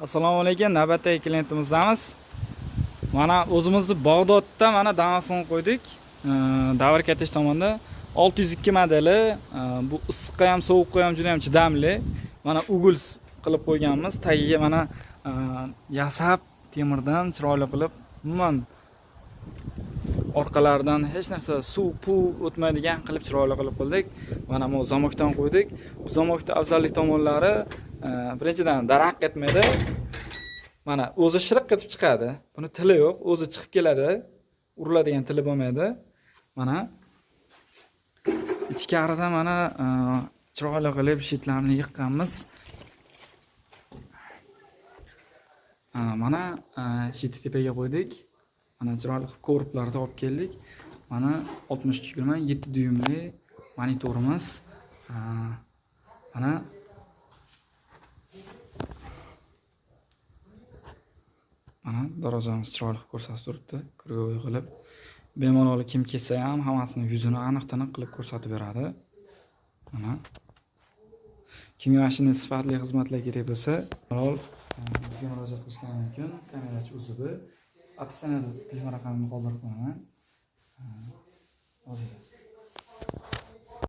Assalomu alaykum, navbatdagi klientimizdamiz. Mana o'zimizni Bag'dodda mana domofon qo'ydik. Davr katish tomonda 602 modeli, bu issiqqa ham, sovuqqa ham juda ham chidamli. Mana ugul qilib qo'yganmiz. Tagiga mana yasab temirdan chiroyli qilib, umuman orqalaridan hech narsa suv puv o'tmaydigan qilib chiroyli qilib qildik. Mana bu zamokdan qo'ydik. Bu zamokda afzallik tomonlari, birinchidan daraq etmaydi. Mana o'zi shiriq etib chiqadi. Buni tili yo'q, o'zi chiqib keladi. Uriladigan tili bo'lmaydi. Mana ichkarida mana chiroyli qilib shitlarni yiqqanmiz. Mana shit tepaga qo'ydik. Mana chiroyli qilib koroblarda olib keldik. Mana 60 20 7 dyumli monitorimiz. Mana darvozamiz chiroyli qilib ko'rsatib turibdi, круговой qilib. Bemalol kim kelsa ham hammasini yuzini aniq taniq qilib ko'rsatib beradi. Mana kimga mana shunday sifatli xizmatlar kerak bo'lsa, bemalol bizga murojaat qilishlari mumkin. Kamerachi UZB. Описаниеda telefon raqamimni qoldirib qo'yaman. Hozir.